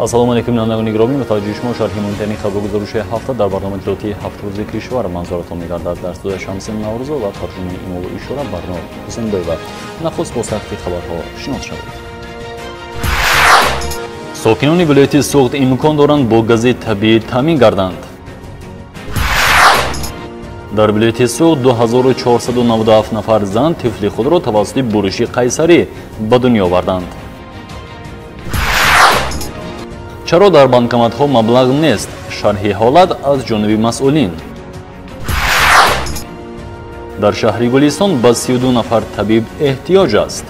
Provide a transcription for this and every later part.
Ассалому алайкум, бинандагони гиромӣ, мутаваҷҷӯҳи шумо шарҳи муҳимтарин хабаргузориши ҳафта дар барномаи иттилоотии ҳафт рӯзи кишвар манзуратон мегардад. Дар студия Шамсин Наврӯзов ва тарҷумаи имову ишора Барно Ҳусейнбоева. Нахуст бо сархати хабарҳо шинос шавед. Сокинони вилояти Суғд имкон доранд бо гази табиӣ таъмин гарданд. Дар вилояти Суғд 2497 нафар зан тифли худро тавассути буриши қайсарӣ ба дунё оварданд. Чаро дар банкоматҳо маблағ нест? Шарҳи ҳолат аз ҷониби масъулин. Дар шаҳри Гулистон ба 32 нафар табиб эҳтиёҷ аст.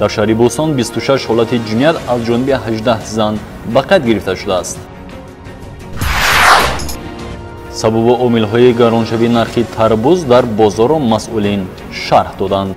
Дар шаҳри Бӯстон 26 ҳолати ҷиноят аз ҷониби 18 зан ба қайд гирифта шудааст. Сабабу омилҳои гароншавии нархи тарбуз дар бозорро масъулин шарҳ доданд.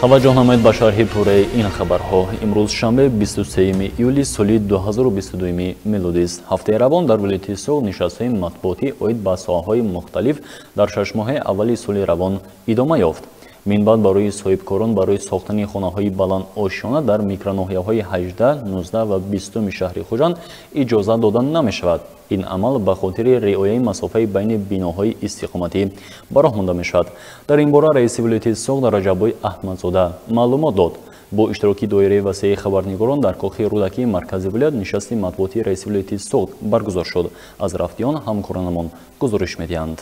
Таваҷҷӯҳ намоед ба шарҳи пурраи ин хабарҳо. Имрӯз шанбе, 23 июли соли 2022 мелодист. Ҳафтаи равон дар вилояти Суғд нишастҳои матбуотӣ оид ба соҳаҳои мухталиф дар шашмоҳаи аввали соли равон идома ёфт. Минбаъд барои соҳибкорон барои сохтани хонаҳои баландошёна дар микроноҳияҳои 18, 19 ва 20 шаҳри Хуҷанд иҷозат дода намешавад. Ин амал ба хотири риояи масофаи байни биноҳои истиқоматӣ ба роҳ монда мешавад. Дар ин бора раиси вилояти Суғд Раҷаббой Аҳмадзода маълумот дод. Бо иштироки доираи васеи хабарнигорон дар кохи Рӯдакии маркази вилоят нишасти матбуотии раиси вилояти Суғд баргузор шуд. Аз рафти он ҳамкоронамон гузориш медиҳанд.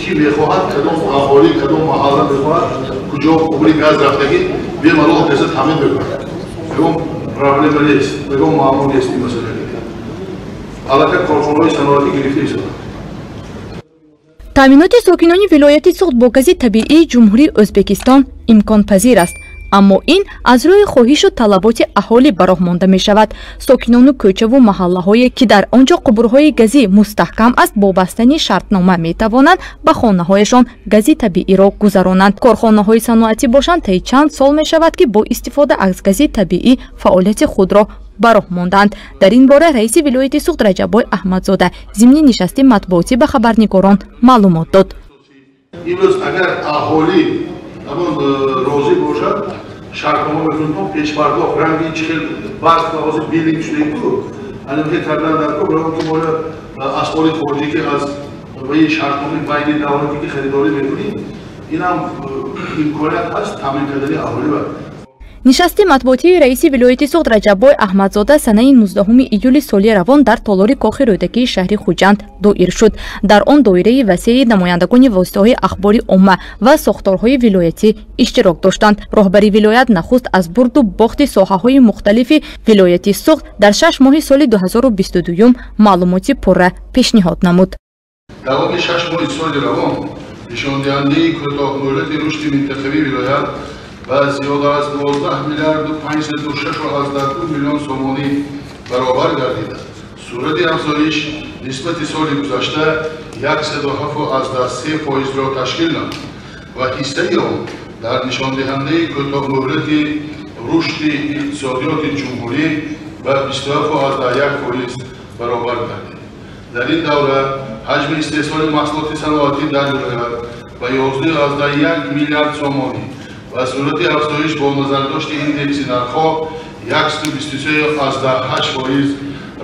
Ки мехоҳад, кадом аҳолӣ, кадом маҳалла мехоҳад, куҷо қубури газ рафтагӣ, бемалол каса таъмин мекунад. Ягон проблема нест, ягон маъмул нест ин масъала. Аллакай корхонаҳои саноатӣ гирифта истоданд. Таъминоти сокинони вилояти Суғд бо гази табиии Ҷумҳурии Ӯзбекистон имконпазир аст, аммо ин аз рӯи хоҳишу талаботи аҳолӣ ба роҳ монда мешавад. Сокинону кӯчаву маҳаллаҳое, ки дар он ҷо қубурҳои газӣ мустаҳкам аст, бо бастани шартнома метавонанд ба хонаҳояшон гази табииро гузаронанд. Корхонаҳои саноатӣ бошанд, таи чанд сол мешавад, ки бо истифода аз гази табиӣ фаъолияти худро ба роҳ монданд. Дар ин бора раиси вилояти Суғд Раҷаббой Аҳмадзода зимни нишасти матбуотӣ ба хабарнигорон маълумот дод. Имрӯз агар аҳолӣ розӣ бошад, шартнома мекунем, пешпардохт ранги чӣ хел барқ ва ҳозир биллинг шудаку, ана кардан дар ко барои ки мо асъори хориҷӣ, ки аз ваи шартномаи байни давлатӣ ки харидорӣ мекунем, инам имконият ҳаст таъмин кардани аҳолӣ. Нишасти матбуотии раиси вилояти Суғд Раҷаббой Аҳмадзода санаи 19 июли соли равон дар толори кохи Рӯдакии шаҳри Хуҷанд доир шуд. Дар он доираи васеи намояндагони воситаҳои ахбори омма ва сохторҳои вилоятӣ иштирок доштанд. Роҳбари вилоят нахуст аз бурду бохти соҳаҳои мухталифи вилояти Суғд дар 6 моҳи соли 2022 маълумоти пурра пешниҳод намуд. Давоми 6 моҳи соли равон нишондиҳандаи кӯтоҳмуҳлати рушди минтақавии вилоят ва зиёда аз 12 миллиарду 506,2 миллион сомонӣ баробар гардида, сурати афзоиш нисбати соли гузашта 107,3 фоизро ташкил намуд ва ҳиссаи он дар нишондиҳандаи кӯтоҳмуҳлати рушди иқтисодиёти ҷумҳурӣ ба 27,1 фоиз баробар гардид. Дар ин давра ҳаҷми истеҳсоли маҳсулоти саноатӣ дар вилоят ба 11,1 миллиард сомонӣ ва сурати афзоиш бо назардошти индекси нархҳо 123,8 фоиз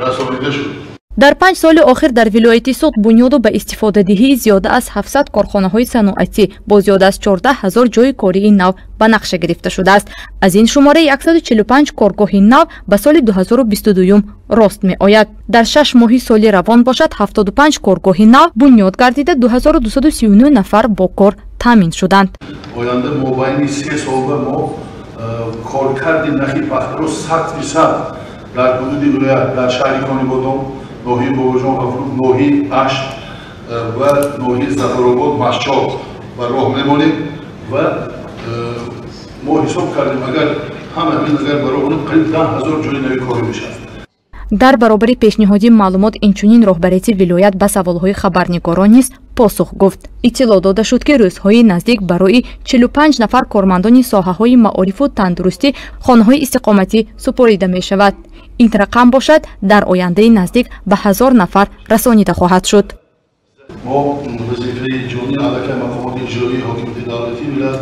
расонида шуд. Дар 5 соли охир дар вилояти Суғд бунёду ба истифодадиҳии зиёда аз 700 корхонаҳои саноатӣ бо зиёда аз 14 ҳазор ҷойи кории нав ба нақша гирифта шудааст. Аз ин шумора 145 коргоҳи нав ба соли 2022 рост меояд. Дар 6 моҳи соли равон бошад, 75 коргоҳи нав бунёд гардида, 2239 нафар бо кор таъмин шуданд. Оянда мобайни 3 солба мо коркарди нахи пахтаро 100% дар ҳудуди вилоят, дар шаҳри Конибодом, ноҳияи Бобоҷон Ғафуров, ноҳияи Ашт ва ноҳияи Зафаробод, Мастчоҳ ба роҳ мемонем ва мо ҳисоб кардем, агар ҳама ин агар ба роҳ монем, қариб 10 ҳазор ҷои нави корӣ мешавад. Дар баробари пешниҳоди маълумот инчунин роҳбарияти вилоят ба саволҳои хабарнигорон низ посух гуфт. Иттилоъ дода шуд, ки рӯзҳои наздик барои 45 нафар кормандони соҳаҳои маорифу тандурустӣ хонаҳои истиқоматӣ супорида мешавад. Ин рақам бошад, дар ояндаи наздик ба 1000 нафар расонида хоҳад шуд. Мо вазифаи ҷонии аллакай мақомоти иҷроии ҳокимияти давлатии вилоят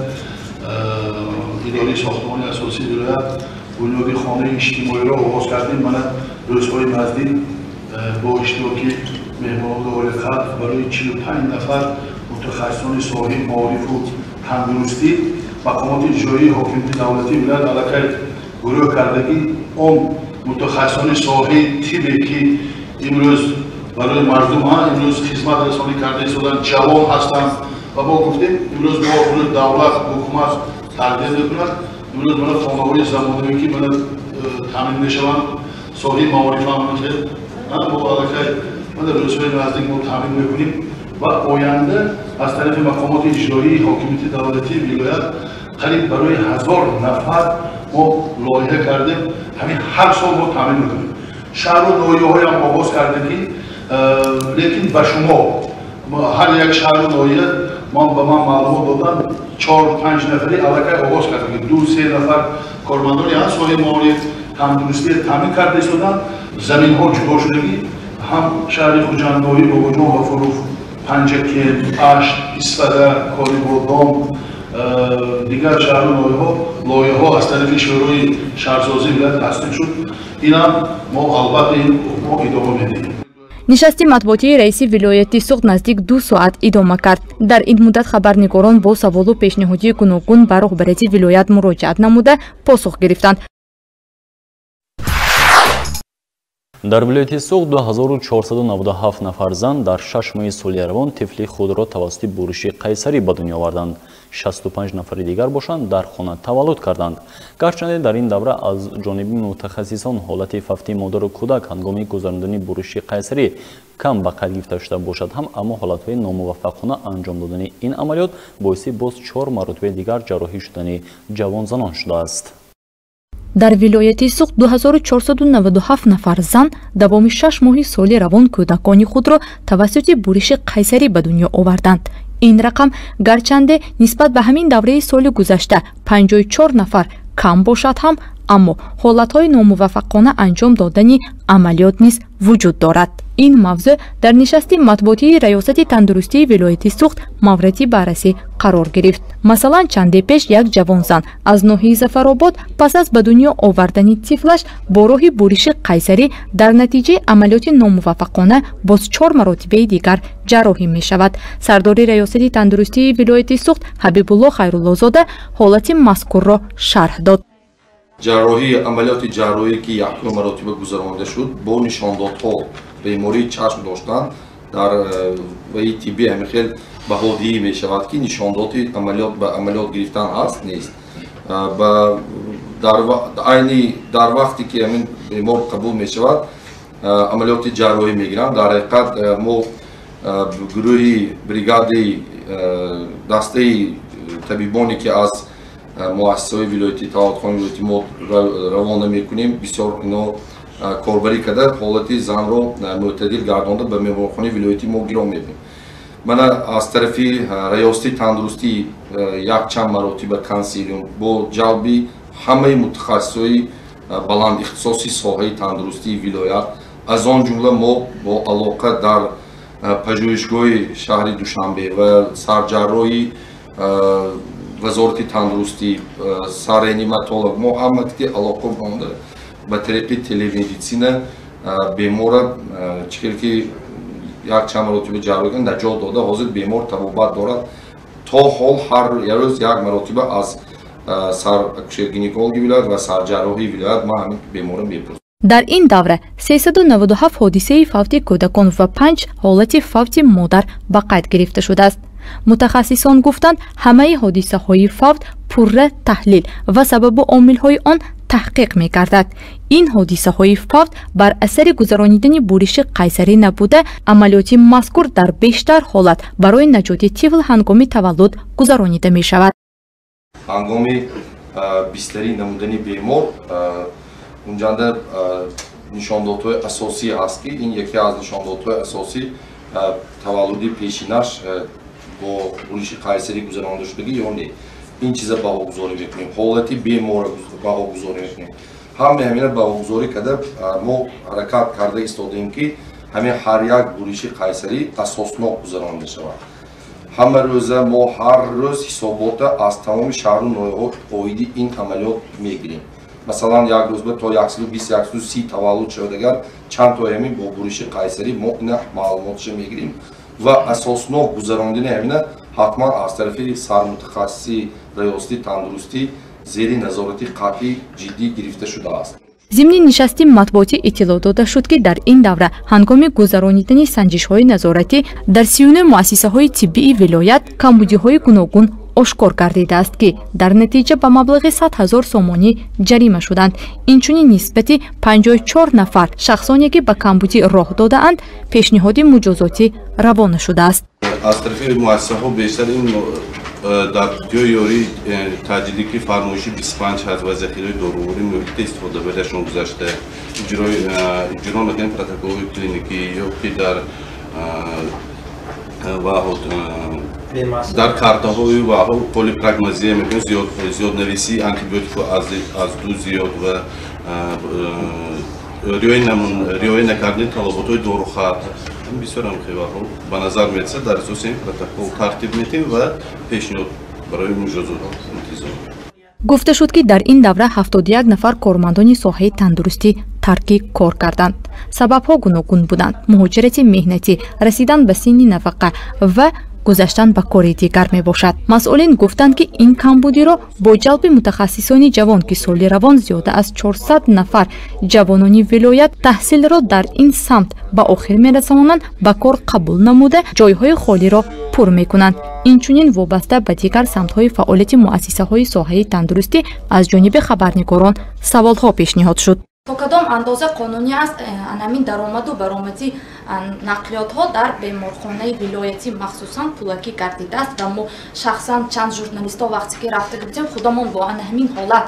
Идораи сохтмони асосии вилоят бунёди хонаи иҷтимоиро оғоз кардем. Мана рӯзҳои наздик бо иштироки меҳмонони олиқадр барои 45 нафар мутахассисони соҳаи маорифу тандурустӣ мақомоти иҷроии ҳокимияти давлатии вилоят аллакай гурӯҳ кардагӣ он мутахассисони соҳаи тибе ки имрӯз барои мардум имрӯз хизматрасонӣ карда истоданд, ҷавон ҳастанд ва мо гуфтем имрӯз мо имрӯз давлат ҳукумат тарбия мекунад. Имрӯз мана хонаҳои замонавӣ ки мана таъмин мешаванд, соҳаи маориф ҳам мо аллакай мана рӯзҳои наздик мо таъмин мекунем ва оянда аз тарафи мақомоти иҷроии ҳокимияти давлатии вилоят қариб барои 1000 нафар мо лоиҳа кардем. Ҳамин ҳар сол мо таъмин мекунем. Шаҳру ноҳияҳоям оғоз кардем ки лекин ба шумо ҳар як шаҳру ноҳия ба ман маълумот доданд 4-5 нафари аллакай оғоз кардем ки 2-3 нафар кормандони ҳам соҳаи маориф тандурустӣ таъмин карда истоданд. Заминҳо ҷудо шудагӣ ҳам шаҳри Хуҷанд, ноҳияи Бобоҷон Ғафуров, Панҷакент, Ашт, Исфара, Конибодом, дигар шаҳру ноҳияҳо лоиҳаҳо аз тарафи Шӯрои шаҳрсозии вилоят тасдиқ шуд. Инам мо албатта ин мо идома медиҳем. Нишасти матбуотии раиси вилояти Суғд наздик 2 соат идома кард. Дар ин муддат хабарнигорон бо саволу пешниҳодии гуногун ба роҳбарияти вилоят муроҷиат намуда посух гирифтанд. Дар вилояти Суғд 2497 нафар зан дар 6 моҳи соли равон тифли худро тавассути буриши қайсарӣ ба дунё оварданд. 65 нафари дигар бошанд дар хона таваллуд карданд. Гарчанде дар ин давра аз ҷониби мутахассисон ҳолати фавти модару кӯдак ҳангоми гузарондани буриши қайсарӣ кам ба қайд гирифта шуда бошад ҳам, аммо ҳолатҳои номуваффақона анҷом додани ин амалиёт боиси боз 4 маротибаи дигар ҷарроҳӣ шудани ҷавонзанон шудааст. Дар вилояти Суғд 2497 нафар зан давоми 6 моҳи соли равон кӯдакони худро тавассути буриши қайсарӣ ба дунё оварданд. Ин рақам гарчанде нисбат ба ҳамин давраи соли гузашта 54 нафар кам бошад ҳам, аммо ҳолатҳои номуваффақона анҷом додани амалиёт низ вуҷуд дорад. Ин мавзӯъ дар нишасти матбуотии Раёсати тандурустии вилояти Суғд мавриди баррасӣ қарор гирифт. Масалан, чанде пеш як ҷавонзан аз ноҳияи Зафаробод пас аз ба дунё овардани тифлаш бо роҳи буриши қайсарӣ дар натиҷаи амалиёти номуваффақона боз 4 маротибаи дигар ҷарроҳӣ мешавад. Сардори Раёсати тандурустии вилояти Суғд Ҳабибулло Хайруллозода ҳолати мазкурро шарҳ дод. Ҷарроҳӣ амалиёти ҷарроҳӣ ки якум маротиба гузаронида шуд бо нишондодҳо бемории чашм доштан дар ваи тиббӣ ҳамин хел баҳодиҳӣ мешавад ки нишондоди амалиёт ба амалиёт гирифтан ҳаст нест. Айни дар вақте ки ҳамин бемор қабул мешавад амалиёти ҷарроҳӣ мегиранд. Дар ҳақиқат мо гурӯҳи бригадаи дастаи табибоне ки аз муассисаҳои вилоятӣ таваллудхонаи вилоятӣ мо равона мекунем, бисёр ино корбарӣ карда ҳолати занро мӯътадил гардонда ба меҳмонхонаи вилоятӣ мо гиром медиҳем. Мана аз тарафи Раёсати тандурустӣ якчанд маротиба консилиум бо ҷалби ҳамаи мутахассисои баландихтисоси соҳаи тандурустии вилоят, аз он ҷумла мо бо алоқа дар пажӯҳишгоҳи шаҳри Душанбе ва сарҷарроҳи Вазорати тандурустӣ, сарреаниматолог, мо ҳама ки алоқа монда ба тариқи телемедицина бемора чӣ хел ки якчанд маротиба ҷарроҳӣ наҷот дода, ҳозир бемор табобат дорад. То ҳол ҳар рӯз як маротиба аз саракушер-гинекологи вилоят ва сарҷарроҳии вилоят ман ҳамин беморро мепурсам. Дар ин давра 397 ҳодисаи фавти кӯдакон ва 5 ҳолати фавти модар ба қайд гирифта шудааст. Мутахассисон гуфтанд, ҳамаи ҳодисаҳои фавт пурра таҳлил ва сабабу омилҳои он таҳқиқ мегардад. Ин ҳодисаҳои фавт бар асари гузаронидани буриши қайсарӣ набуда, амалиёти мазкур дар бештар ҳолат барои наҷоти тифл ҳангоми таваллуд гузаронида мешавад. Ҳангоми бистарӣ намудани бемор унҷанда нишондодҳои асосӣ ҳаст ки ин яке аз нишондодҳои асосӣ таваллуди пешинаш бо буриши қайсарӣ гузаронида шудагӣ ё не. Ин чиза баҳогузорӣ мекунем, ҳолати беморро баҳогузорӣ мекунем. Ҳамаи ҳамина баҳогузорӣ карда мо ҳаракат карда истодаем ки ҳамин ҳар як буриши қайсарӣ асоснок гузаронида шавад. Ҳама рӯза мо ҳар рӯз ҳисобота аз тамоми шаҳру ноҳияҳо оиди ин амалиёт мегирем. Масалан, як рӯз то 120-130 таваллуд шавад, агар чанд то ҳамин бо буриши қайсарӣ мо ина маълумотша мегирем ва асоснок гузарондани ҳамина ҳатман аз тарафи сармутахассиси раёсати тандурустӣ зери назорати қатъӣ ҷиддӣ гирифта шудааст. Зимни нишасти матбуотӣ иттилоъ дода шуд, ки дар ин давра ҳангоми гузаронидани санҷишҳои назоратӣ дар 39 муассисаҳои тиббии вилоят камбудиҳои гуногун ошкор гардидааст, ки дар натиҷа ба маблағи 100 000 сомонӣ ҷарима шуданд. Инчунин нисбати 54 нафар шахсоне, ки ба камбудӣ роҳ додаанд, пешниҳоди муҷозотӣ равона шудааст. Аз тарафи муассисаҳо бештар ин дар қутиҳои ёрии таъҷилӣ, ки фармоиши 25 ҳаст ва захираҳои доруворӣ муҳити истифодабарияшон гузашта, иҷро накардани протоколҳои клиникӣ ё ки дар картаҳои ваҳо полипрагмазия мекунем, зиёднависии антибиотикҳо аз ду зиёд ва риоя накардани талаботҳои дорухат. Бисёр ҳам ба назар мерасад. Дар асоси ин протокол тартиб медиҳем ва пешниҳод барои муҷозот интизом. Гуфта шуд, ки дар ин давра 71 нафар кормандони соҳаи тандурустӣ тарки кор карданд. Сабабҳо гуногун буданд: муҳоҷирати меҳнатӣ, расидан ба синни нафақа ва гузаштан ба кори дигар мебошад. Масъулин гуфтанд, ки ин камбудиро бо ҷалби мутахассисони ҷавон, ки соли равон зиёда аз 400 нафар ҷавонони вилоят таҳсилро дар ин самт ба охир мерасонанд, ба кор қабул намуда ҷойҳои холиро пур мекунанд. Инчунин вобаста ба дигар самтҳои фаъолияти муассисаҳои соҳаи тандурустӣ аз ҷониби хабарнигорон саволҳо пешниҳод шуд. То кадом андоза қонунӣ аст анамин даромаду баромади нақлиётҳо дар беморхонаи вилоятӣ махсусан пулакӣ гардидааст ва мо шахсан чанд журналистҳо вақте ки рафта будем, худамон бо ана ҳамин ҳолат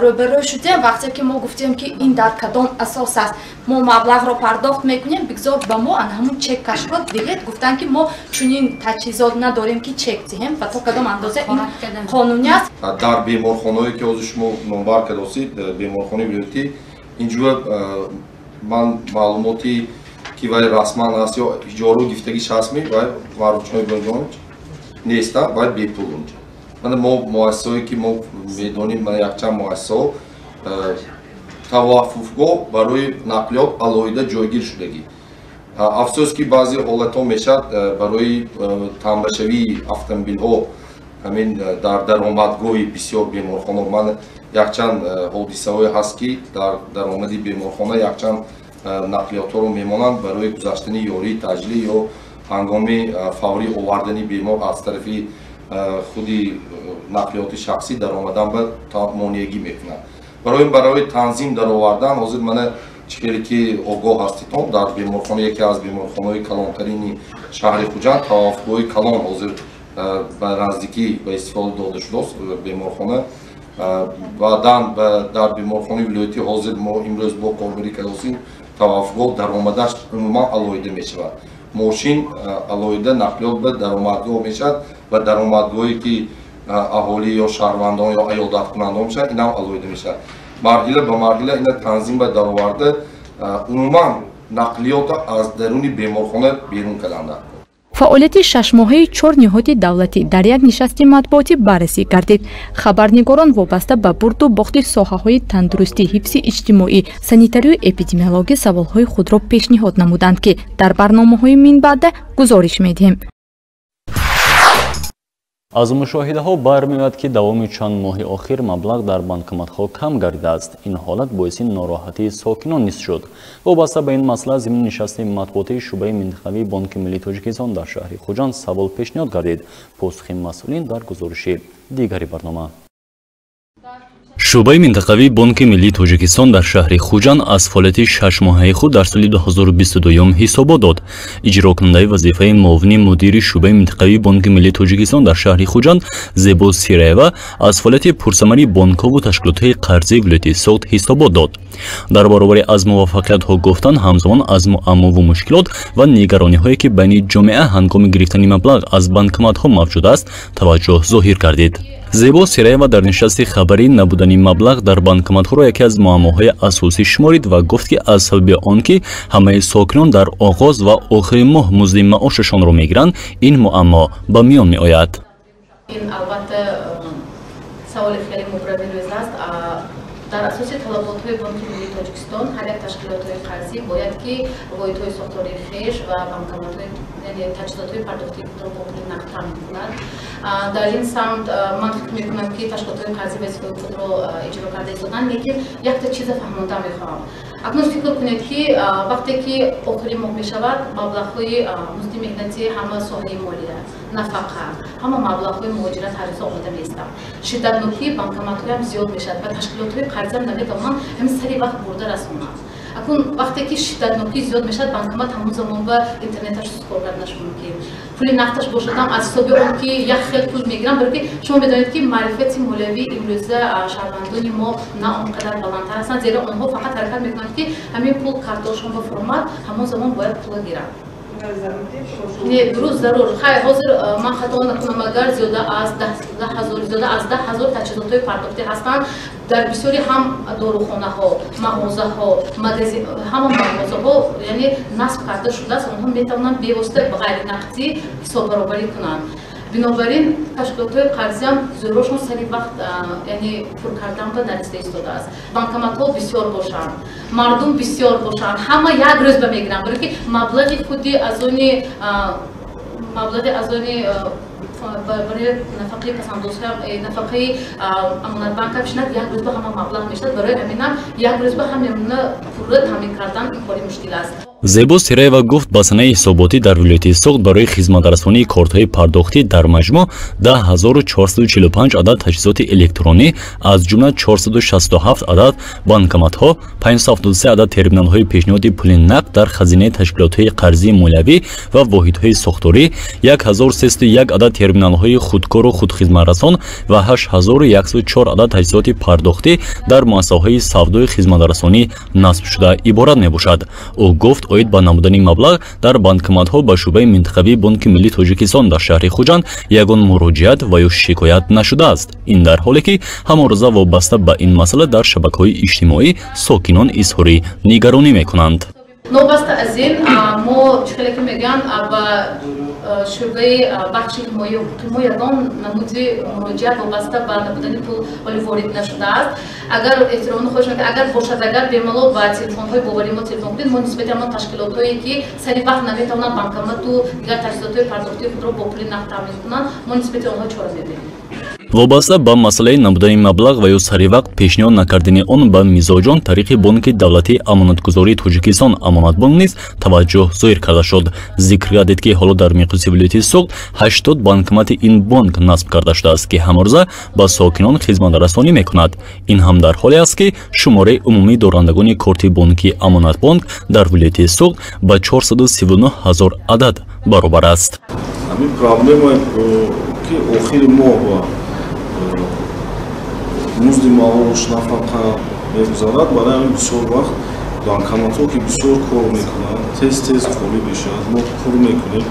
рӯбарӯ шудем. Вақте ки мо гуфтем, ки ин дар кадом асос аст, мо маблағро пардохт мекунем, бигзор ба мо ана ҳамун чекашро диҳед, гуфтанд, ки мо чунин таҷҳизот надорем, ки чек диҳем. Ва то кадом андоза ин қонунӣ аст? Дар беморхонаое ки ҳозир шумо номбар кардосид, беморхонаи вилоятӣ, инҷо ман маълумоти ки вай расман аст ё иҷору гифтагиш ҳастми, вай Маъруфҷони Иброҳимҷонович неста, вай бепул унҷа. Мана мо муассисаое ки мо медонем, мана якчанд муассисаҳо таваффуфгоҳ барои нақлиёт алоҳида ҷойгир шудагӣ. Афсӯс, ки баъзе ҳолатҳо мешавад, барои тамбашавии автомобилҳо ҳамин дар даромадгоҳи бисёр беморхона ман якчанд ҳодисаҳое ҳаст, ки дар даромади беморхона якчанд нақлиётҳоро мемонанд барои гузаштани ёрии таъҷилӣ ё ҳангоми фаврӣ овардани бемор аз тарафи худи нақлиёти шахсӣ даромадан ба монеагӣ мекунад. Барои танзим даровардан ҳозир мана чӣ хеле ки огоҳ ҳаститон, дар беморхона, яке аз беморхонаҳои калонтарини шаҳри Хуҷанд, таваффугоҳи калон ҳозир ба наздикӣ ба истифода дода шудааст беморхона. Баъдан дар беморхонаи вилоятӣ ҳозир мо имрӯз бо корбарӣ кардосем, таваффугоҳ даромадаш умуман алоҳида мешавад, мошин алоҳида нақлиёт ба даромадгоҳ мешавад ва даромадгоҳе ки аҳолӣ ё шаҳрвандон ё аёдаткунандон мешавад, инам алоҳида мешавад. Марҳила ба марҳила ина танзим ба дароварда, умуман нақлиётро аз даруни беморхона берун карданд. Фаъолияти шашмоҳаи чор ниҳоди давлатӣ дар як нишасти матбуотӣ баррасӣ гардид. Хабарнигорон вобаста ба бурду бохти соҳаҳои тандурустӣ, ҳифзи иҷтимоӣ, санитарию эпидемиологӣ саволҳои худро пешниҳод намуданд, ки дар барномаҳои минбаъда гузориш медиҳем. Аз мушоҳидаҳо бармеояд, ки давоми чанд моҳи охир маблағ дар банкоматҳо кам гардидааст. Ин ҳолат боиси нороҳатии сокинон низ шуд. Вобаста ба ин масъала зимни нишасти матбуотии шӯъбаи минтақавии Бонки миллии Тоҷикистон дар шаҳри Хуҷанд савол пешниҳод гардид. Посухи масъулин дар гузориши дигари барнома. Шӯъбаи минтақавии Бонки миллии Тоҷикистон дар шаҳри Хуҷанд аз фаъолияти шашмоҳаи худ дар соли 2022 ҳисобот дод. Иҷрокунандаи вазифаи муовини мудири шӯъбаи минтақавии Бонки миллии Тоҷикистон дар шаҳри Хуҷанд Зебо Сираева аз фаъолияти пурсамари бонкҳову ташкилотҳои қарзии вилояти Суғд ҳисобот дод. Дар баробари аз муваффақиятҳо гуфтан, ҳамзамон аз муаммову мушкилот ва нигарониҳое, ки байни ҷомеа ҳангоми гирифтани маблағ аз банкоматҳо мавҷуд аст, таваҷҷӯҳ зоҳир гардид. Зебо Сираева дар нишасти хабарӣ набудани маблағ дар банкоматҳоро яке аз муаммоҳои асосӣ шуморид ва гуфт, ки аз сабаби он ки ҳамаи сокинон дар оғоз ва охири моҳ музди маошашонро мегиранд, ин муаммо ба миён меояд. Ин албатта саволи хеле мубрами рӯз аст. Дар асоси талаботҳои Бонки Миллии Тоҷикистон ҳар як ташкилотҳои қарзӣ бояд ки воҳидҳои сохтории хеш ва банкоматҳои, яъне таҷҳизотҳои пардохтии худро бо пули нақд таъмин кунад. Дар ин самт ман фикр мекунам, ки ташкилотҳои қарзӣ вазифаи худро иҷро карда истоданд, лекин якта чиза фаҳмонда мехоҳам. Акнун фикр кунед, ки вақте ки охири моҳ мешавад, маблағҳои музди меҳнати ҳама соҳаи молия, нафақа, ҳама маблағҳои муҳоҷират ҳар рӯза омода меистанд. Шиддатнокии банкоматҳоям зиёд мешавад ва ташкилотҳои қарзиам наметавонанд ҳамин сари вақт бурда расонанд. Акнун вақте ки шиддатнокӣ зиёд мешавад, банкомат ҳамон замон ба интернеташ суст кор карданаш мумкин, пули нақдаш бошадам, аз ҳисоби он ки як хел пул мегирам, барои ки шумо медонед, ки маърифати молиявии имрӯза шаҳрвандони мо на он қадар баландтар ҳастанд, зеро онҳо фақат ҳаракат мекунанд, ки ҳамин пул картошон ба фуромад, ҳамон замон бояд пула гиранд. Не, дуруст, зарур. Хай, ҳозир ман хато накунам, агар зиёда аз 10 000 таҷҳизотҳои пардохтӣ ҳастанд дар бисёри ҳам дорухонаҳо, мағозаҳо, ҳама мағозаҳо, яъне насб карда шудааст. Онҳо метавонанд бевосита ғайринақдӣ ҳисоббаробарӣ кунанд. Бинобар ин ташкилотҳои қарзиам зӯрошон сари вақт, яъне пур кардан ба нарасида истодааст. Банкоматҳо бисёр бошанд, мардум бисёр бошанд, ҳама як рӯз ба мегиранд, барои ки маблағи худи аз они маблағи аз они барои нафақаи пасандозҳоям, нафақаи Амонатбанкам шинад, як рӯз ба ҳама маблағ мешавад. Барои ҳаминам як рӯз ба ҳамина пурра таъмин кардан ин кори мушкил аст. Зебо Сираева гуфт, ба санаи ҳисоботӣ дар вилояти Суғд барои хизматрасонии кортҳои пардохтӣ дар маҷмӯъ 10 445 адад таҷҳизоти электронӣ, аз ҷумла 467 адад банкоматҳо, 573 адад терминалҳои пешниҳоди пули нақд дар хазинаи ташкилотҳои қарзии молиявӣ ва воҳидҳои сохторӣ, 1301 адад терминалҳои худкору худхизматрасон ва 8104 адад таҷҳизоти пардохтӣ дар муассисаҳои савдои хизматрасонӣ насб шуда иборат мебошад. Ӯ гуфт, оид ба намудани маблағ дар банкоматҳо ба шӯъбаи минтақавии Бонки Миллии Тоҷикистон дар шаҳри Хуҷанд ягон муроҷиат ва ё шикоят нашудааст. Ин дар ҳоле ки ҳамон вобаста ба ин масъала дар шабакаҳои иҷтимоӣ сокинон изҳори нигаронӣ мекунанд. Новобаста аз ин, мо чӣ хеле ки мегӯянд, ба шӯъбаи бахши ҳимояи ҳуқуқи мо ягон намуди муроҷиат вобаста ба набудани пул ҳоли ворид нашудааст. Агар эҳтиромона хоҳиш мекунам, агар бошад, агар бемалол ба телефонҳои боварии мо телефон кунед, мо нисбати ҳамон ташкилотҳое, ки сари вақт наметавонанд банкомату дигар таҷҳизотҳои пардохтии худро бо пули нақд таъмин кунанд, мо нисбати онҳо чора мебинем. Вобаста ба масъалаи набудани маблағ ва ё саривақт пешниҳод накардани он ба мизоҷон тариқи Бонки давлатии амонатгузории Тоҷикистон Амонатбонк низ таваҷҷӯҳ зоҳир карда шуд. Зикр гардид, ки ҳоло дар миқёси вилояти Суғд 80 банкомати ин бонк насб карда шудааст, ки ҳамарӯза ба сокинон хизматрасонӣ мекунад. Ин ҳам дар ҳоле аст, ки шумораи умумии дорандагони корти бонкии Амонатбонк дар вилояти Суғд ба 439 ҳазор адад баробар аст. Ҳамин проблема, ки охири моҳ музди маош, нафақа мегузарад, барои ҳамин бисёр вақт банкоматҳо, ки бисёр кор мекунанд, тез тез холӣ мешавад, мо пур мекунем.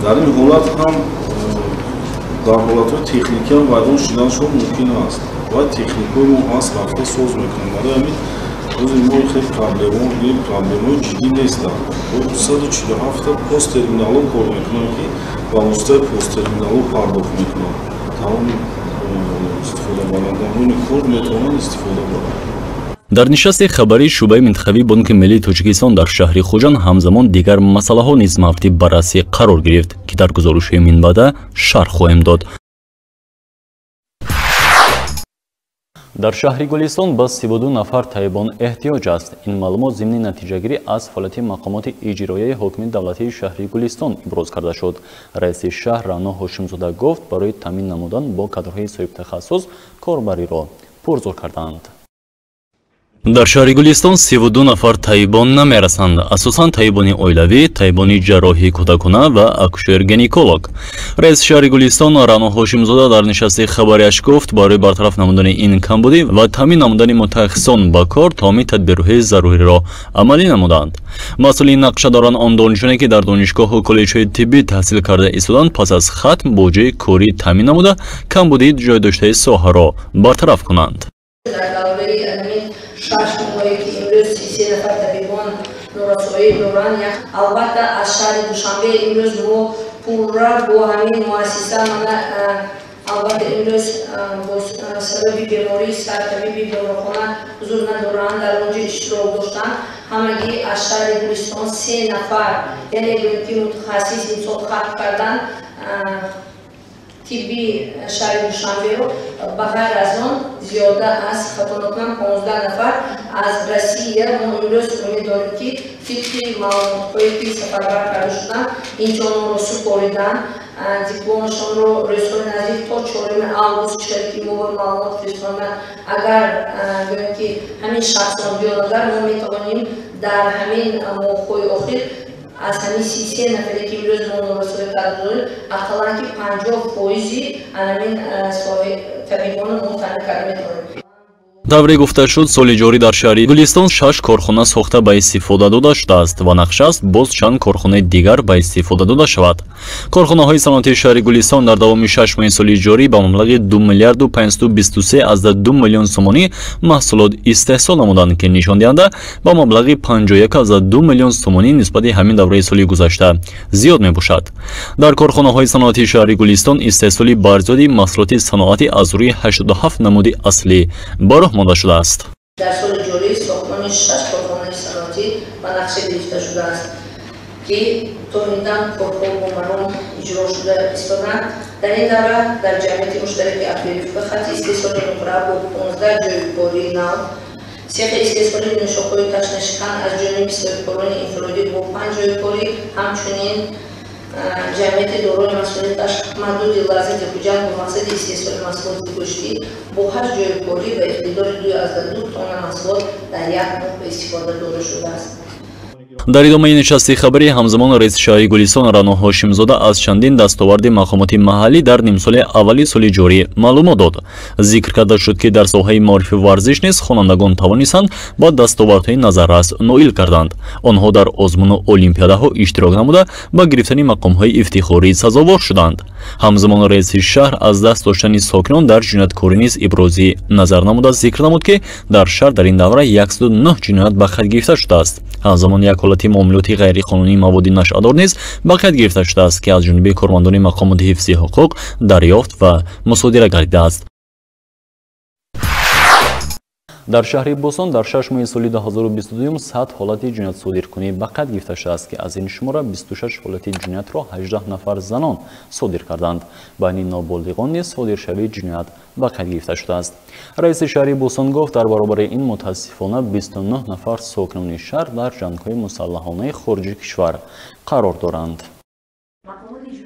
Дар ин ҳолат ҳам дар ҳолатҳои техникиам вайрон шуданашон мумкин аст ва техникҳои мо ҳаст, рафта соз мекунем. Барои ҳамин рӯзи мо хеле проблемаҳои ҷиддӣ нестанд. 247 посттерминалҳо кор мекунанд, ки ба воситаи посттерминалҳо пардохт мекунанд. Тамоми истифодабарандагони кор метавонанд истифода баранд. Дар нишасти хабарии шӯъбаи минтақавии Бонки Миллии Тоҷикистон дар шаҳри Хуҷанд ҳамзамон дигар масъалаҳо низ мавриди баррасӣ қарор гирифт, ки дар гузоришҳои минбаъда шарҳ хоҳем дод. Дар шаҳри Гулистон ба 32 нафар табибон эҳтиёҷ аст. Ин маълумот зимни натиҷагирӣ аз фаъолияти мақомоти иҷроияи ҳокими давлатии шаҳри Гулистон иброз карда шуд. Раиси шаҳр Раъно Ҳошимзода гуфт, барои таъмин намудан бо кадрҳои соҳибтахассус корбариро пурзур кардаанд. Дар шаҳри Гулистон 32 нафар табибон намерасанд, асосан табибони оилавӣ, табибони ҷарроҳии кӯдакона ва акушер-гинеколог. Раиси шаҳри Гулистон Рано Ҳошимзода дар нишасти хабарияш гуфт, барои бартараф намудани ин камбудӣ ва таъмин намудани мутахассисон ба кор тамоми тадбирҳои заруриро амалӣ намуданд. Масъулин нақша доранд он донишҷӯёне, ки дар донишгоҳу коллеҷҳои тиббӣ таҳсил карда истоданд, пас аз хатм бо ҷои корӣ таъмин намуда камбудии ҷой доштаи соҳаро бартараф кунанд. Шаш моҳе ки имрӯз 33 нафар табибон норасоӣ доранд. Албатта, аз шаҳри Душанбе имрӯз мо пурра бо ҳамин муассиса мана, албатта, имрӯз бо сабаби бемории сартабиби беморхона ҳузур надоранд, дар он ҷо иштирок доштанд. Ҳамагӣ аз шаҳри Гулистон 3 нафар, яъне гӯем ки мутахассис имсол хатм карданд тибби шаҳри Душанберо. Ба ғайр аз он, зиёда аз, хато накунам, 15 нафар аз Россия. Мо имрӯз умед дорем, ки тибқи маълумотҳое ки сафарбар карда шуданд, имтиҳонҳоро супориданд, дипломашонро рӯзҳои наздик то 4 август, чиқар ки мо ба маълумот фиристондан, агар гӯем ки ҳамин шахсон биён, агар мо метавонем дар ҳамин моҳҳои охир аз ҳамин 33 нафаре, ки имрӯз мо норасоӣ карда дорем, ақаллан ки 50% ҳамин соҳаи табибонро мо таъмин карда метавонем. Тавре гуфта шуд, соли ҷорӣ дар шаҳри Гулистон 6 корхона сохта ба истифода дода шудааст ва нақша аст боз чанд корхонаи дигар ба истифода дода шавад. Корхонаҳои саноатии шаҳри Гулистон дар давоми 6 моҳи соли ҷорӣ ба маблағи 2 миллиарду 523,2 миллион сомонӣ маҳсулот истеҳсол намуданд, ки нишондиҳанда ба маблағи 51,2 миллион сомонӣ нисбати ҳамин давраи соли гузашта зиёд мебошад. Дар корхонаҳои саноатии шаҳри Гулистон истеҳсоли барзиёди маҳсулоти саноатӣ аз рӯи 87 намуди аслӣ ба роҳ монда шудааст. Дар соли ҷорӣ сохтмони 6 корхонаи саноатӣ ба нақша гирифта шудааст, ки то ин дам корҳо бо маром иҷро шуда истоданд. Дар ин давра дар ҷамъияти муштараки Апрелевка хатти истеҳсоли нуқра бо 15 ҷойи кории нав, сехи истеҳсоли нӯшокҳои ташнашикан аз ҷониби соҳибкорони инфиродӣ бо 5 ҷойи корӣ, ҳамчунин ҷамъияти дорои масъулияташ маҳдуди Лаззати Хуҷанд бо мақсади истеҳсоли маҳсулоти гӯштӣ бо 8 ҷойи корӣ ва иқтидори 2,2 тонна маҳсулот дар як моҳ ба истифода дода шудааст. Дар идомаи нишасти хабарӣ ҳамзамон раиси шаҳри Гулистон Рано Ҳошимзода аз чандин дастоварди мақомоти маҳаллӣ дар нимсоли аввали соли ҷорӣ маълумот дод. Зикр карда шуд, ки дар соҳаи маорифи варзиш низ хонандагон тавонистанд ба дастовардҳои назаррас ноил карданд. Онҳо дар озмуну олимпиадаҳо иштирок намуда ба гирифтани мақомҳои ифтихорӣ сазовор шуданд. Ҳамзамон раиси шаҳр аз даст доштани сокинон дар ҷинояткорӣ низ ибрози назар намуда зикр намуд, ки дар шаҳр дар ин давра 109 ҷиноят ба қайд гирифта шудааст. Ҳамзамон як ҳолати муомилоти ғайриқонунии маводи нашъадор низ ба қайд гирифта шудааст, ки аз ҷониби кормандони мақомоти ҳифзи ҳуқуқ дарёфт ва мусодира гардидааст. Дар шаҳри Бӯстон дар 6 моҳи соли 2022 100 ҳолати ҷиноятсодиркунӣ ба қайд гирифта шудааст, ки аз ин шумора 26 ҳолати ҷиноятро 18 нафар занон содир карданд. Байни ноболиғон низ содиршавии ҷиноят ба қайд гирифта шудааст. Раиси шаҳри Бӯстон гуфт, дар баробари ин мутаассифона 29 нафар сокинони шаҳр дар ҷангҳои мусаллаҳонаи хориҷи кишвар қарор доранд.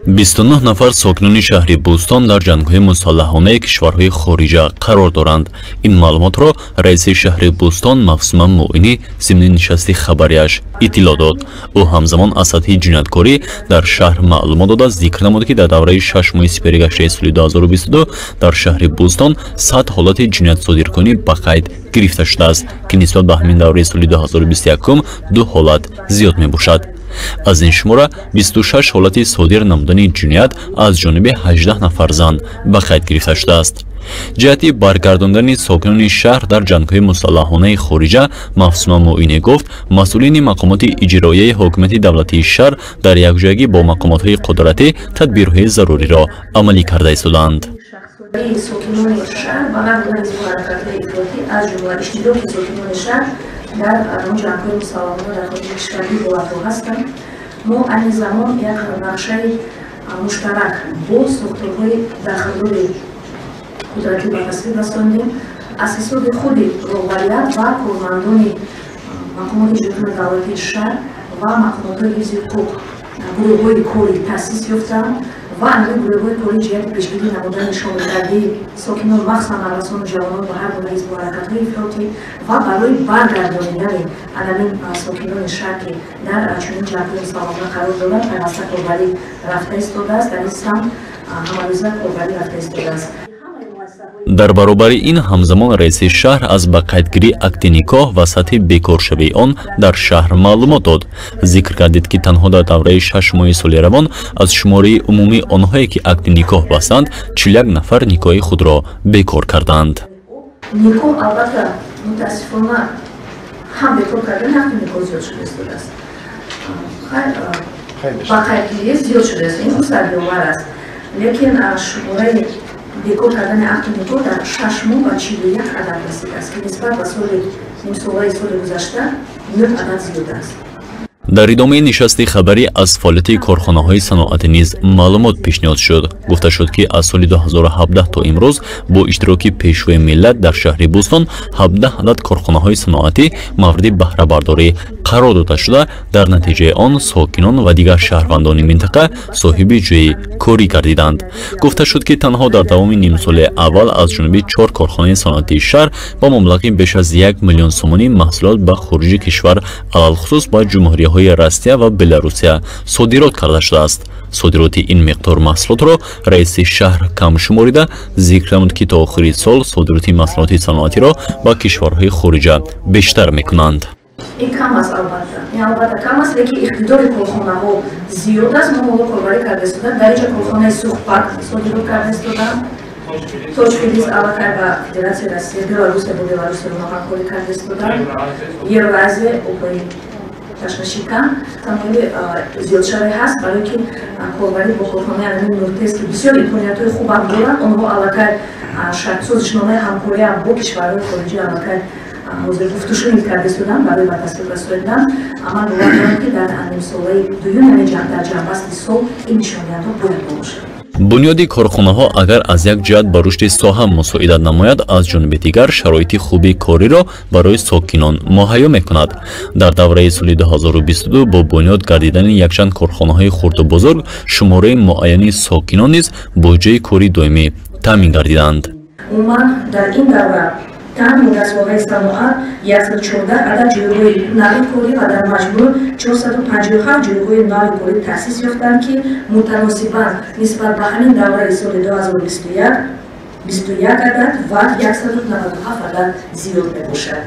29 нафар сокинони шаҳри Бӯстон дар ҷангҳои мусаллаҳонаи кишварҳои хориҷа қарор доранд. Ин маълумотро раиси шаҳри Бӯстон Мавсума Муинӣ зимни нишасти хабарияш иттилоъ дод. Ӯ ҳамзамон аз сатҳи ҷинояткорӣ дар шаҳр маълумот дода зикр намуд, ки дар давраи 6 моҳи сипаригаштаи соли 2022 дар шаҳри Бӯстон 100 ҳолати ҷиноятсодиркунӣ ба қайд гирифта шудааст, ки нисбат ба ҳамин давраи соли 2021 ду ҳолат зиёд мебошад. Аз ин шумора 26 ҳолати содир намудани ҷиноят аз ҷониби 18 нафар зан ба қайд гирифта шудааст. Ҷиҳати баргардондани сокинони шаҳр дар ҷангҳои мусаллаҳонаи хориҷа Мавсума Муинӣ гуфт, масъулини мақомоти иҷроияи ҳокимияти давлатии шаҳр дар якҷоягӣ бо мақомотҳои қудратӣ тадбирҳои заруриро амалӣ карда истодаанд. Сокинони шаҳр ба нақли ҳаракатҳои ифротӣ, аз ҷумла иштироки сокинони шаҳр дар ҷангҳои мусаллаҳона дар хориҷи кишвар ҳолатҳо ҳастанд. Мо айни замон як нақшаи муштарак бо сохторҳои дахлдори қудратӣ ба тасвиб расондем. Аз ҳисоби худи роҳбарият ва кормандони мақомоти иҷроияи давлатии шаҳр ва мақомотҳои ҳифзи ҳуқуқ гурӯҳҳои корӣ таъсис ёфтанд Ва ҳамин гурӯҳҳои корӣ ҷиҳати пешгирӣ намудани шомилгардии сокинон, махсусан наврасону ҷавонон ба ҳар гуна ҳизбу ҳаракатҳои ифротӣ ва барои баргардонидани ҳамин сокинони шаҳр, ки дар чунин ҷангҳои мусаллаҳона қарор доранд, пайваста корбарӣ рафта истодааст. Дар ин самт ҳамарӯза корбарӣ рафта истодааст. Дар баробари ин ҳамзамон раиси шаҳр аз ба қайдгирии акти никоҳ ва сатҳи бекоршавии он дар шаҳр маълумот дод. Зикр гардид, ки танҳо дар давраи 6 моҳи соли равон аз шумораи умумии онҳое, ки акти никоҳ бастанд, 41 нафар никоҳи худро бекор карданд. Никоҳ албатта мутаассифона ҳам бекор кардани акти никоҳ зиёд шуда истодааст. Ба қайдгирӣ зиёд шудааст, ин хусусиятовар аст. Лекин шумораи бекор кардани акти никоҳ дар 6 моҳ ба 41 адад расидааст, ки нисбат ба соли нимсолаи соли гузашта 9 адад зиёд аст. Дар идомаи нишасти хабарӣ аз фаъолияти корхонаҳои саноатӣ низ маълумот пешниҳод шуд. Гуфта шуд, ки аз соли 2017 то имрӯз бо иштироки пешвои миллат дар шаҳри Бӯстон 17 адад корхонаҳои саноатӣ мавриди баҳрабардорӣ қарор дода шуда, дар натиҷаи он сокинон ва дигар шаҳрвандони минтақа соҳиби ҷойи корӣ гардиданд. Гуфта шуд, ки танҳо дар давоми нимсолаи аввал аз ҷониби 4 корхонаи саноатии шаҳр ба маблағи беш аз 1 миллион сомонӣ маҳсулот ба хориҷи кишвар, алалхусус ба ҷумҳуриҳои Россия ва Беларусия содирот карда шудааст. Содироти ин миқдор маҳсулотро раиси шаҳр кам шуморида, зикр намуд, ки то охири сол содироти маҳсулоти саноатиро ба кишварҳои хориҷа бештар мекунанд. Ин кам аст, албатта. Ин албатта кам аст, лекин иқтидори корхонаҳо зиёд аст. Мо ҳоло корбарӣ карда истодаем. Дар инҷа корхонаи Сухпак содирот карда истодаам. Тоҷфилиз аллакай ба Федератсияи Россия, Беларусия бо Беларусия ҳамкорӣ карда истодаам. Евразия обои ташнашикан тамоми зиёдшавӣ ҳаст, барое ки корбарӣ бо корхонаи анами Нуртез, ки бисёр имкониятҳои хубам доранд. Онҳо аллакай созишномаи ҳамкориам бо кишварҳои хориҷӣ аллакай ҳозир гуфтушунид карда истоданд барои ба тасдиқ расонидан. Ман бовар дорам, ки дар нимсолаи дуюм, яъне дар ҷамъбасти сол, ин нишондиҳандаҳо бояд бошад. Бунёди корхонаҳо агар аз як ҷиҳат ба рушди соҳа мусоидат намояд, аз ҷониби дигар шароити хуби кориро барои сокинон муҳайё мекунад. Дар давраи соли 2022 бо бунёд гардидани якчанд корхонаҳои хурду бузург шумораи муайяни сокинон низ бо ҷойи кори доимӣ таъмин гардиданд. Умуман дар ин давра танҳо дар соҳаи саноат 114 адад ҷойгоҳи нави корӣ ва дар маҷмӯъ 457 ҷойгоҳи нави корӣ таъсис ёфтанд, ки мутаносибан нисбат ба ҳамин давраи соли 2021 21 адад ва 197 адад зиёд мебошад.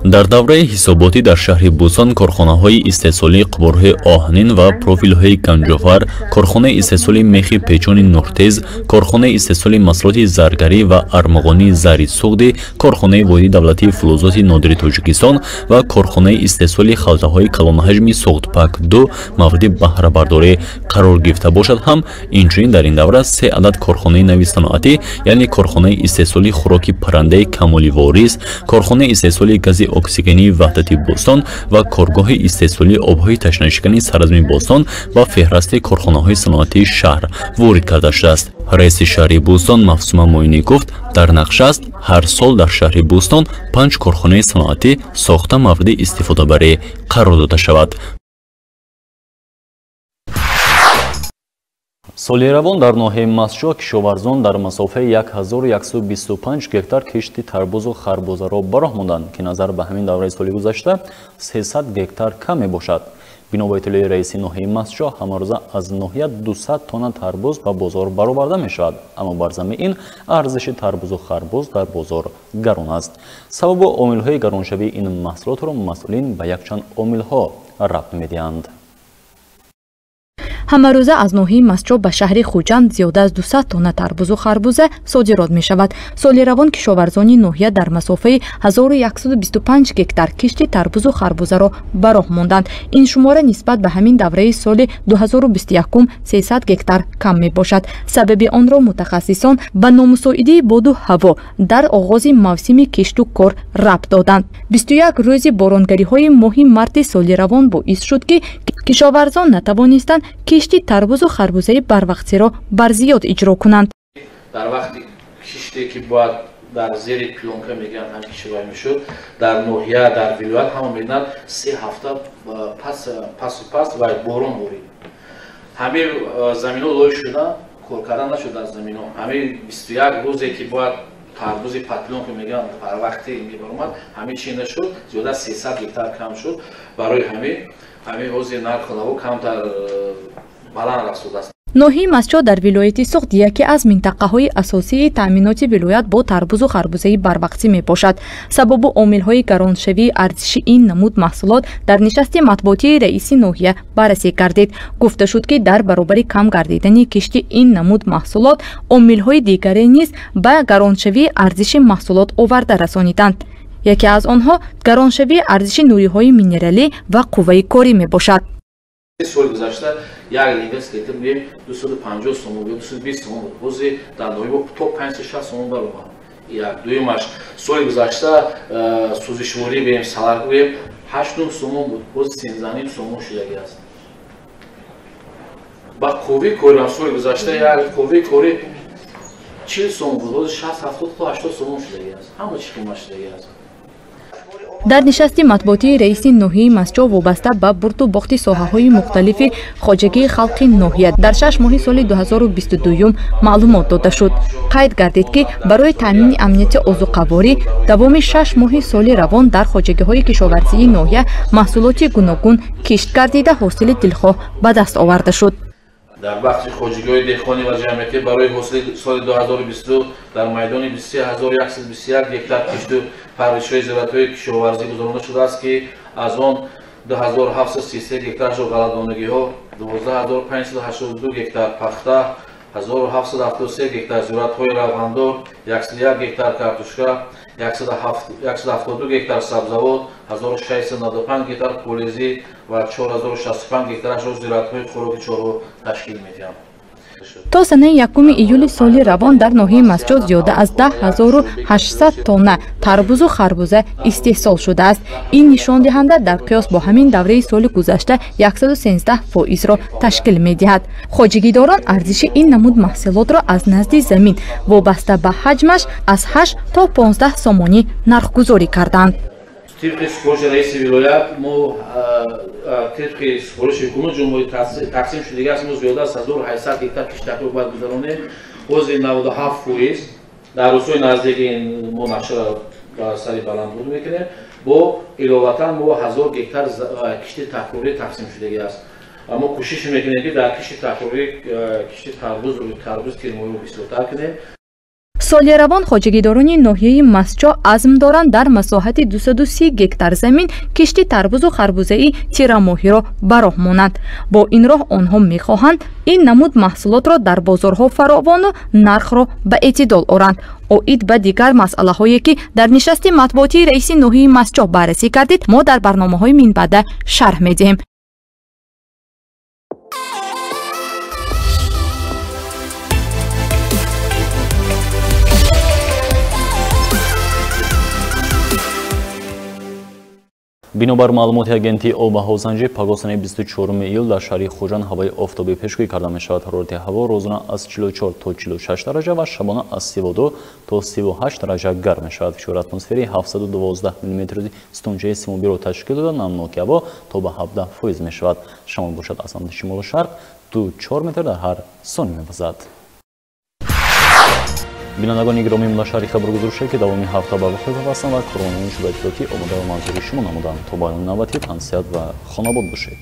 Дар давраи ҳисоботӣ дар шаҳри Бӯстон корхонаҳои истеҳсолии қубурҳои оҳанин ва профилҳои ганҷофар, корхонаи истеҳсоли мехи печони Нуртез, корхонаи истеҳсоли маҳсулоти заргарӣ ва армуғонии зари Суғдӣ, корхонаи воҳиди давлатии фулузоти нодири Тоҷикистон ва корхонаи истеҳсоли халтаҳои калонҳаҷми Суғдпак-2 мавриди баҳрабардорӣ қарор гирифта бошад ҳам, инчунин дар ин давра 3 адад корхонаи нави саноатӣ, яъне корхонаи истеҳсоли хӯроки паррандаи Камоли Ворис, корхонаи истеҳсоли гази оксигении Ваҳдати Бӯстон ва коргоҳи истеҳсолии обҳои ташнашикани Саразми Бостон ба феҳрасти корхонаҳои саноатии шаҳр ворид карда шудааст. Раиси шаҳри Бӯстон Мафсума Муинӣ гуфт, дар нақша аст ҳар сол дар шаҳри Бӯстон 5 корхонаи саноатӣ сохта мавриди истифодабарӣ қарор дода шавад. Соли равон дар ноҳияи Мастчоҳ кишоварзон дар масофаи 1125 гектар кишти тарбузу харбузаро ба роҳ монданд, ки назар ба ҳамин давраи соли гузашта 300 гектар кам мебошад. Бино ба иттилои раиси ноҳияи Мастчоҳ, ҳамарӯза аз ноҳия 200 тонна тарбуз ба бозор бароварда мешавад, аммо бар замми ин арзиши тарбузу харбуз дар бозор гарон аст. Сабабу омилҳои гароншавии ин маҳсулотро масъулин ба якчанд омилҳо рабт медиҳанд. Ҳамарӯза аз ноҳияи Мастчоҳ ба шаҳри Хуҷанд зиёда аз 200 тонна тарбузу харбуза содирот мешавад. Соли равон кишоварзони ноҳия дар масофаи 1125 гектар кишти тарбузу харбузаро ба роҳ монданд. Ин шумора нисбат ба ҳамин давраи соли 2021 300 гектар кам мебошад. Сабаби онро мутахассисон ба номусоидии боду ҳаво дар оғози мавсими кишту кор рабт доданд. 21 рӯзи боронгариҳои моҳи марти соли равон боис шуд, ки кишоварзон натавонистанд кишти тарбузу харбузаи барвақтиро барзиёд иҷро кунанд. Дар вақти киште ки бояд дар зери плёнка мегӯянд ҳам кишовар мешуд, дар ноҳия, дар вилоят ҳама медонанд, 3 ҳафта пас ва борон борид. Ҳамин заминҳо лой шуда, кор карда нашуд дар заминҳо. Ҳамин 21 рӯзе ки бояд тарбузи патлон ки мегӯянд барвақти мебаромад, ҳамин чи нашуд, зиёда аз 300 гектар кам шуд. Барои ҳамин ҳозир нархи наво камтар баланд рафтудааст. Ноҳияи Мастчоҳ дар вилояти Суғд яке аз минтақаҳои асосии таъминоти вилоят бо тарбузу харбузаи барвақтӣ мебошад. Сабабу омилҳои гароншавии арзиши ин намуд маҳсулот дар нишасти матбуотии раиси ноҳия баррасӣ гардид. Гуфта шуд, ки дар баробари кам гардидани кишти ин намуд маҳсулот омилҳои дигаре низ ба гароншавии арзиши маҳсулот оварда расониданд. Яке аз онҳо гароншавии арзиши нуриҳои минералӣ ва қувваи корӣ мебошад. Соли гузашта як линга скелетр мегӯем 250 сомон ё 220 сомон буд. Ҳозир дар ноҳия то 560 сомон баромад. Як дуюмаш соли гузашта сӯзишворӣ бигӯем, салат бигӯем 8 сомон буд, ҳозир 13 сомон шудагӣ аст. Ба қувваи корӣ ҳам соли гузашта як қувваи корӣ 40 сомон буд, ҳозир 60, 70 то 80 сомон шудагӣ аст. Ҳама чиз қимат шудагӣ аст. Дар нишасти матбуотии раиси ноҳияи Мастчоҳ вобаста ба бурду бохти соҳаҳои мухталифи хоҷагии халқи ноҳия дар 6 моҳи соли 2022 маълумот дода шуд. Қайд гардид, ки барои таъмини амнияти озуқаворӣ давоми 6 моҳи соли равон дар хоҷагиҳои кишоварзии ноҳия маҳсулоти гуногун кишт гардида ҳосили дилхоҳ ба даст оварда шуд. Дар бахши хоҷагиҳои деҳқонӣ ва ҷамъиятӣ барои ҳосили соли 2022 дар майдони 23121 гектар кишту парваришҳои зироатҳои кишоварзӣ гузаронида шудааст, ки аз он 2733 гектарашро ғалладонагиҳо, 12582 гектар пахта, 1773 гектар зироатҳои равғандор, 101 гектар картошка, 172 гектар сабзавот, 1695 гектар полезӣ ва 4065 гектарашро зироатҳои хӯроки чорво ташкил медиҳанд. То санаи 1 июли соли равон дар ноҳияи Мастчоҳ зиёда аз 10800 тонна тарбузу харбуза истеҳсол шудааст. Ин нишондиҳанда дар қиёс бо ҳамин давраи соли гузашта 113%-ро ташкил медиҳад. Хоҷагидорон арзиши ин намуд маҳсулотро аз назди замин вобаста ба ҳаҷмаш аз 8 то 15 сомонӣ нархгузорӣ карданд. Тибқи супориши раиси вилоят мо тибқи супориши ҳукумати ҷумҳурӣ тақсим шудагӣ аст, мо зиёда аз 1800 гектар киштакро бояд гузаронем. Ҳозир 97% дар рӯзҳои наздик мо нақшаро ба сари баландбуд мекунем. Бо иловатан мо 1000 гектар кишти такрорӣ тақсим шудагӣ аст. Мо кӯшиш мекунем, ки дар кишти такрорӣ кишти тарбуз тирмоҳиро бисёртар кунем. Соли равон хоҷагидорони ноҳияи Мастчоҳ азм доранд дар масоҳати 230 гектар замин кишти тарбузу харбузаи тирамоҳиро ба роҳ монанд. Бо ин роҳ онҳо мехоҳанд ин намуд маҳсулотро дар бозорҳо фаровону нархро ба эътидол оранд. Оид ба дигар масъалаҳое, ки дар нишасти матбуотии раиси ноҳияи Мастчоҳ баррасӣ гардид, мо дар барномаҳои минбаъда шарҳ медиҳем. Бинобар маълумоти агентии обҳавосанҷӣ, пагоҳ санаи 24 июл дар шаҳри Хуҷанд ҳавои офтобӣ пешгӯӣ карда мешавад. Ҳарорати ҳаво рӯзона аз 44 то 46 дараҷа ва шабона аз 32 то 38 дараҷа гарм мешавад. Фишори атмосферии 712 мм сутунчаи симобиро ташкил дода, намноки ҳаво то ба 17% мешавад. Шамол бошад аз самти шимолу шарқ 2-4 метр дар ҳар сония мевазад. Бинандагони гиромӣ, мулашаҳри хабаргузоришае, ки давоми ҳафта ба вуқӯъ пайвастанд ва корвонони шӯъбаи иттилоотӣ омода ва манзури шумо намуданд. То баёни навбатӣ тансиҳат ва хонобод бошед.